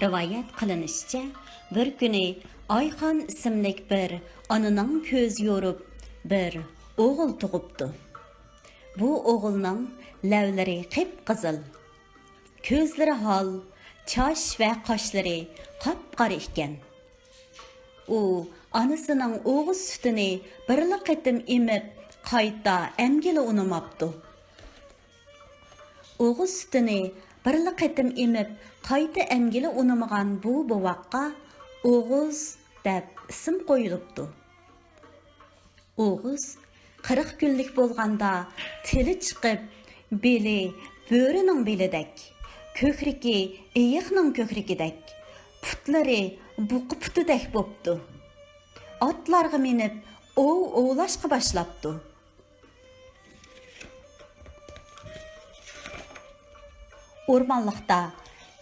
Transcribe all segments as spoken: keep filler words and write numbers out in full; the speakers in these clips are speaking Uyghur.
رىۋايەت قىلىنىشىچە، بىر كۈنى ئايخان ئىسىملىك بىر ئانىنىڭ كۆزى يورۇپ، بىر ئوغۇل تۇغۇپتۇ. بۇ ئوغۇلنىڭ لەۋلىرى قىپقىزىل، كۆزلىرى ھال، چاچ ۋە قاشلىرى قاپقارا ئىكەن. ئۇ ئانىسىنىڭ ئوغۇز سۈتىنى بىرلا قېتىم ئېمىپ، قايتا ئەمگىلى ئۇنىماپتۇ. ئوغۇز سۈتىنى بىرلا قېتىم ئېمىپ، قايتا ئەمگىلى ئۇنىمىغان بۇ بوۋاققا ئوغۇز دەپ ئىسىم قويۇلۇپتۇ. ئوغۇز قىرىق كۈنلۈك بولغاندا تىلى چىقىپ، بېلى بۆرىنىڭ بېلىدەك، كۆكرىكى ئېيىقنىڭ كۆكرىكىدەك، پۇتلىرى بۇقا پۇتىدەك بوپتۇ. ئاتلارغا مىنىپ ئوۋ ئوۋلاشقا باشلاپتۇ. ئورمانلىقتا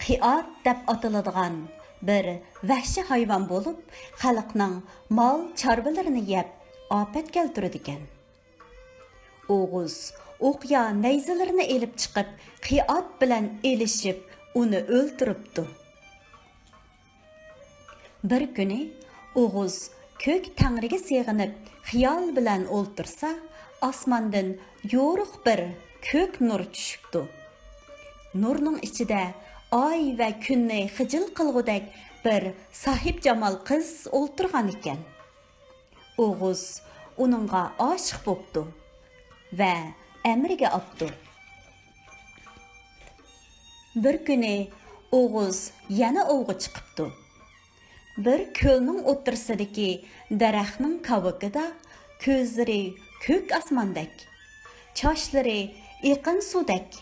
قىئات دەپ ئاتىلىدىغان بىر ۋەھشىي ھايۋان بولۇپ، خەلقنىڭ مال چارۋىلىرىنى يەپ، ئاپەت كەلتۈرىدىكەن. ئوغۇز ئوقيا نەيزىلىرىنى ئېلىپ چىقىپ، قىئات بىلەن ئېلىشىپ، ئۇنى ئۆلتۈرۈپتۇ. بىر كۈنى ئوغۇز كۆك تەڭرىگە سېغىنىپ خىيال بىلەن ئولتۇرسا، ئاسماندىن يورۇق بىر كۆك نۇر چۈشۈپتۇ. نۇرنىڭ ئىچىدە ئاي ۋە كۈننى خىجىل قىلغۇدەك بىر ساھىبجامال قىز ئولتۇرغان ئىكەن. ئوغۇز ئۇنىڭغا ئاشىق بوپتۇ ۋە ئەمرىگە ئاپتۇ. بىر كۈنى ئوغۇز يەنە ئوۋغا چىقىپتۇ. بىر كۆلنىڭ ئوتتۇرىسىدىكى دەرەخنىڭ كاۋىكىدا كۆزلىرى كۆك ئاسماندەك، چاچلىرى ئېقىن سۇدەك،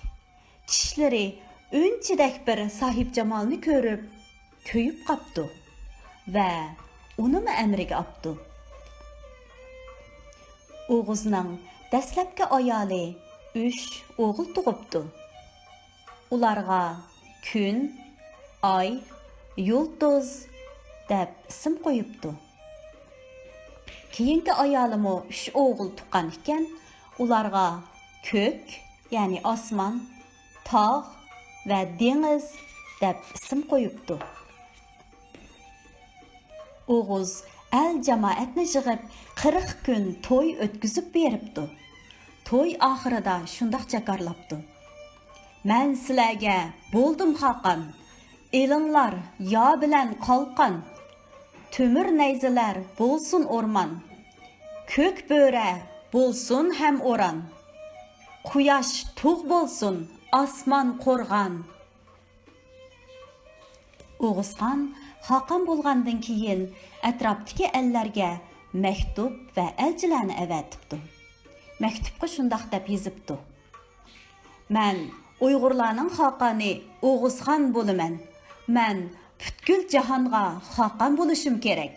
چىشلىرى ئۈنچىدەك بىر ساھىبجامالنى كۆرۈپ، كۆيۈپ قاپتۇ ۋە ئۇنىمۇ ئەمرىگە ئاپتۇ. ئوغۇزنىڭ دەسلەپكى ئايالى ئۈچ ئوغۇل تۇغۇپتۇ. ئۇلارغا كۈن، ئاي، يۇلتۇز دەپ ئىسىم قويۇپتۇ. كېيىنكى ئايالىمۇ ئۈچ ئوغۇل تۇغقان ئىكەن، ئۇلارغا كۆك، يەنى ئاسمان، تاغ ۋە دېڭىز دەپ ئىسىم قويۇپتۇ. ئوغۇز ئەل-جامائەتنى يىغىپ، قىرىق كۈن توي ئۆتكۈزۈپ بېرىپتۇ. توي ئاخىرىدا شۇنداق جاكارلاپتۇ: «مەن سىلەرگە بولدۇم خاقان، ئېلىڭلار يا بىلەن قالقان، تۆمۈر نەيزىلەر بولسۇن ئورمان، كۆك بۆرە بولسۇن ھەم ئوران، قۇياش تۇغ بولسۇن، ئاسمان قورغان.» ئوغۇزخان خاقان بولغاندىن كېيىن، ئەتراپتىكى ئەللەرگە مەكتۇپ ۋە ئەلچىلەرنى ئەۋەتىپتۇ. مەكتۇپقا شۇنداق دەپ يېزىپتۇ: «مەن ئۇيغۇرلارنىڭ خاقانى ئوغۇزخان بولىمەن. مەن پۈتكۈل جاھانغا خاقان بولۇشۇم كېرەك.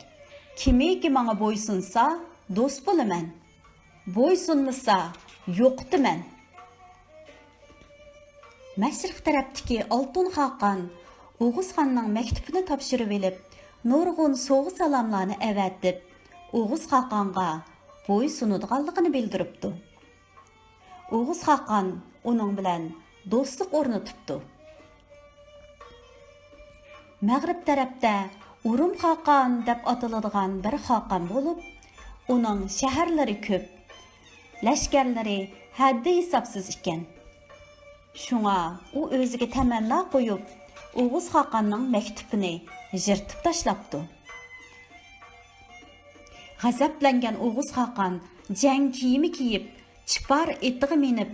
كىمكى ماڭا بويسۇنسا، دوست بولىمەن. بويسۇنمىسا، يوقىتىمەن.» مەشرىق تەرەپتىكى ئالتۇن خاقان ئوغۇزخاننىڭ مەكتۇپىنى تاپشۇرۇۋېلىپ، نۇرغۇن سوۋغا-سالاملارنى ئەۋەتىپ، ئوغۇز خاقانغا بويسۇنىدىغانلىقىنى بىلدۈرۈپتۇ. ئوغۇز خاقان ئۇنىڭ بىلەن دوستلۇق ئورنىتىپتۇ. مەغرىب تەرەپتە ئۇرۇم خاقان دەپ ئاتىلىدىغان بىر خاقان بولۇپ، ئۇنىڭ شەھەرلىرى كۆپ، لەشكەرلىرى ھەددى-ھېسابسىز ئىكەن. شۇڭا ئۇ ئۆزىگە تەمەننا قويۇپ، ئوغۇز خاقاننىڭ مەكتۇپىنى يىرتىپ تاشلاپتۇ. غەزەپلەنگەن ئوغۇز خاقان جەڭ كىيىمى كىيىپ، چىپار ئېتىغا مىنىپ،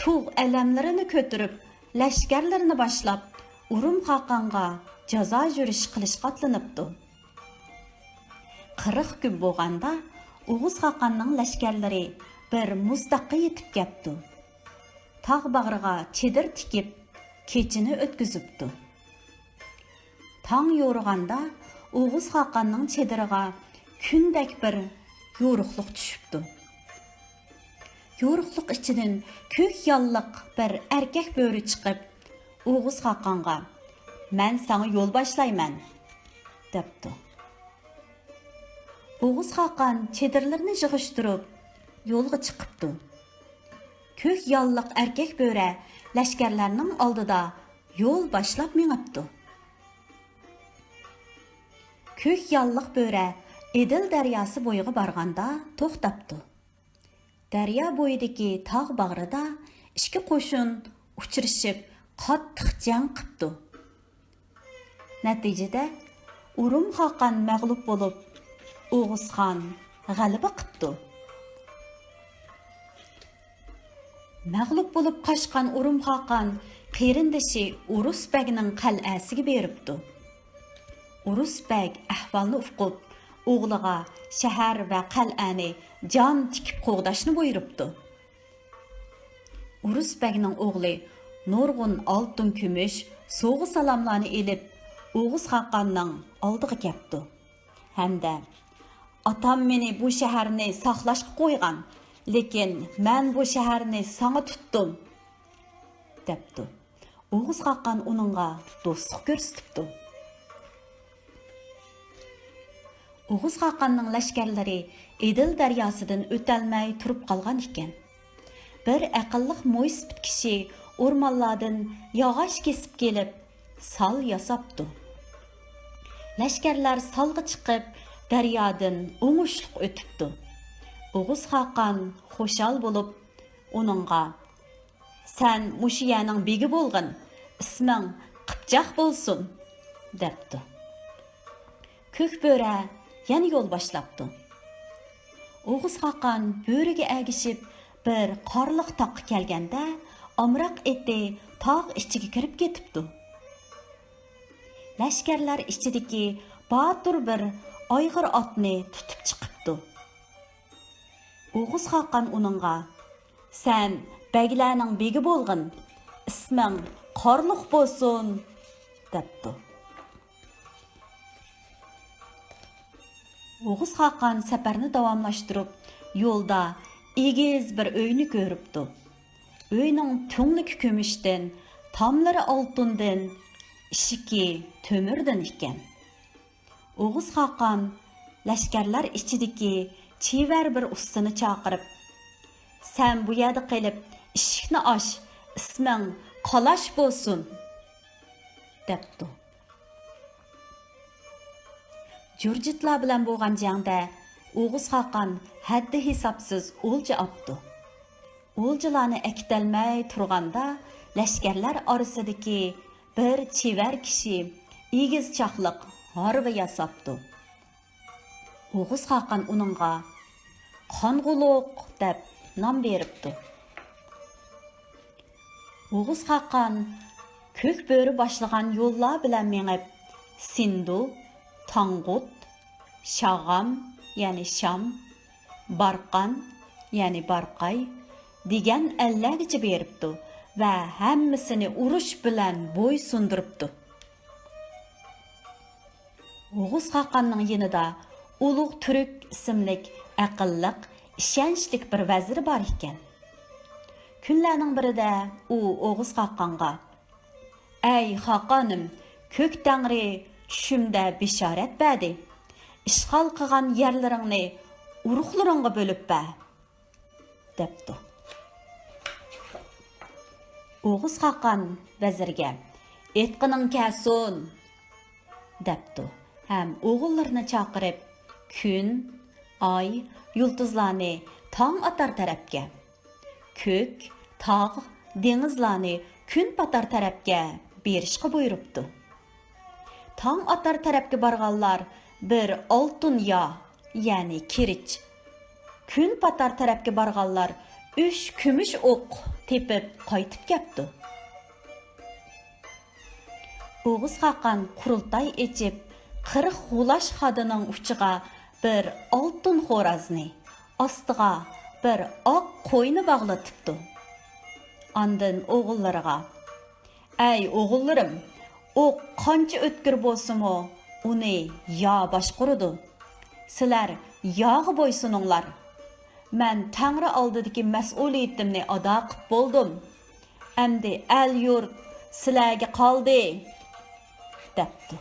تۇغ ئەلەملىرىنى كۆتۈرۈپ، لەشكەرلىرىنى باشلاپ، ئۇرۇم خاقانغا جازا يۈرۈشى قىلىشقا ئاتلىنىپتۇ. قىرىق كۈن بولغاندا، ئوغۇز خاقاننىڭ لەشكەرلىرى بىر مۇز تاغقا يېتىپ كەپتۇ. تاغ باغرىغا چېدىر تىكىپ، كېچىنى ئۆتكۈزۈپتۇ. تاڭ يورۇغاندا، ئوغۇز خاقاننىڭ چېدىرىغا كۈندەك بىر يورۇقلۇق چۈشۈپتۇ. يورۇقلۇق ئىچىدىن كۆك ياللىق بىر ئەركەك بۆرە چىقىپ، ئوغۇز خاقانغا: «مەن ساڭا يول باشلايمەن» دەپتۇ. ئوغۇز خاقان چېدىرلىرىنى يىغىشتۇرۇپ، يولغا چىقىپتۇ. كۆك ياللىق ئەركەك بۆرە لەشكەرلەرنىڭ ئالدىدا يول باشلاپ مېڭىپتۇ. كۆك ياللىق بۆرە ئېدىل دەرياسى بويىغا بارغاندا توختاپتۇ. دەريا بويىدىكى تاغ باغرىدا ئىككى قوشۇن ئۇچرىشىپ، قاتتىق جەڭ قىپتۇ. نەتىجىدە، ئورۇم خاقان مەغلۇپ بولۇپ، ئوغۇزخان غەلىبە قىپتۇ. مەغلۇپ بولۇپ قاچقان ئورۇم خاقان قېرىندىشى ئورۇس بەگنىڭ قەلئەسىگە بېرىپتۇ. ئورۇس بەگ ئەھۋالنى ئۇقۇپ، ئوغلىغا شەھەر ۋە قەلئەنى جان تىكىپ قوغداشنى بۇيرۇپتۇ. ئورۇس بەگنىڭ ئوغلى نۇرغۇن ئالتۇن، كۈمۈش، سوۋغا-سالاملارنى ئېلىپ، ئوغۇز خاقاننىڭ ئالدىغا كەپتۇ ھەمدە، «ئاتام مېنى بۇ شەھەرنى ساقلاشقا قويغان، لېكىن مەن بۇ شەھەرنى ساڭا تۇتتۇم» دەپتۇ. ئوغۇز خاقان ئۇنىڭغا دوستلۇق كۆرسىتىپتۇ. ئوغۇز خاقاننىڭ لەشكەرلىرى ئېدىل دەرياسىدىن ئۆتەلمەي تۇرۇپ قالغان ئىكەن. بىر ئەقىللىق مويسىپىت كىشى ئورمانلاردىن ياغاچ كېسىپ كېلىپ، سال ياساپتۇ. لەشكەرلەر سالغا چىقىپ، دەريادىن ئوڭۇشلۇق ئۆتۈپتۇ. ئوغۇز خاقان خۇشال بولۇپ، ئۇنىڭغا، «سەن مۇشۇ يەرنىڭ بېگى بولغىن، ئىسمىڭ قىپچاق بولسۇن» دەپتۇ. كۆك بۆرە يەنە يول باشلاپتۇ. ئوغۇز خاقان بۆرىگە ئەگىشىپ بىر قارلىق تاغقا كەلگەندە، ئامراق ئېتى تاغ ئىچىگە كىرىپ كېتىپتۇ. لەشكەرلەر ئىچىدىكى باتۇر بىر ئايغىر ئاتنى تۇتۇپ چىقىپتۇ. ئوغۇز خاقان ئۇنىڭغا، «سەن بەگلەرنىڭ بېگى بولغىن، ئىسمىڭ قارلۇق بولسۇن» دەپتۇ. ئوغۇز خاقان سەپەرنى داۋاملاشتۇرۇپ، يولدا ئېگىز بىر ئۆينى كۆرۈپتۇ. ئۆينىڭ تۈڭلۈكى كۈمۈشتىن، تاملىرى ئالتۇندىن، ئىشىكى تۆمۈردىن ئىكەن. ئوغۇز خاقان لەشكەرلەر ئىچىدىكى چېۋەر بىر ئۇستىنى چاقىرىپ، «سەن بۇ يەردە قېلىپ، ئىشىكنى ئاچ، ئىسمىڭ قالاش بولسۇن» دەپتۇ. جۇرجىتلار بىلەن بولغان جەڭدە ئوغۇز خاقان ھەددى ھېسابسىز ئولجا ئاپتۇ. ئولجىلارنى ئەكېتەلمەي تۇرغاندا، لەشكەرلەر ئارىسىدىكى بىر چېۋەر كىشى ئېگىز چاقلىق ھارۋا ياساپتۇ. ئوغۇز خاقان ئۇنىڭغا قانغۇلۇق دەپ نام بېرىپتۇ. ئوغۇز خاقان كۆك بۆرە باشلىغان يوللار بىلەن مېڭىپ، سىندۇ، تاڭغۇت، شاغام، يەنى شام، بارقان، يەنى بارقاي دېگەن ئەللەرگىچە بېرىپتۇ ۋە ھەممىسىنى ئۇرۇش بىلەن بويسۇندۇرۇپتۇ. ئوغۇز خاقاننىڭ يېنىدا ئۇلۇغ تۈرك ئىسىملىك ئەقىللىق، ئىشەنچلىك بىر ۋەزىرى بار ئىكەن. كۈنلەرنىڭ بىرىدە ئۇ ئوغۇز خاقانغا، «ئەي خاقانىم، كۆك تەڭرى چۈشۈمدە بېشارەت بەردى. ئىشغال قىلغان يەرلىرىڭنى ئۇرۇقلىرىڭغا بۆلۈپ بەر» دەپتۇ. ئوغۇز خاقان ۋەزىرگە، «ئېيتقىنىڭ كەلسۇن» دەپتۇ ھەم ئوغۇللىرىنى چاقىرىپ، كۈن، ئاي، يۇلتۇزلارنى تاڭ ئاتار تەرەپكە، كۆك، تاغ، دېڭىزلارنى كۈن پاتار تەرەپكە بېرىشقا بۇيرۇپتۇ. تاڭ ئاتار تەرەپكە بارغانلار بىر ئالتۇن يا، يەنى كىرىچ، كۈن پاتار تەرەپكە بارغانلار ئۈچ كۈمۈش ئوق تېپىپ قايتىپ كەپتۇ. ئوغۇز خاقان قۇرۇلتاي ئېچىپ، قىرىق غۇلاچ خادىنىڭ ئۇچىغا بىر ئالتۇن خورازنى، ئاستىغا بىر ئاق قوينى باغلىتىپتۇ. ئاندىن ئوغۇللىرىغا، «ئەي ئوغۇللىرىم، ئوق قانچە ئۆتكۈر بولسىمۇ، ئۇنى يا باشقۇرىدۇ. سىلەر ياغا بويسۇنۇڭلار. مەن تەڭرى ئالدىدىكى مەسئۇلىيىتىمنى ئادا قىپ بولدۇم. ئەمدى ئەل-يۇرت سىلەرگە قالدى» دەپتۇ.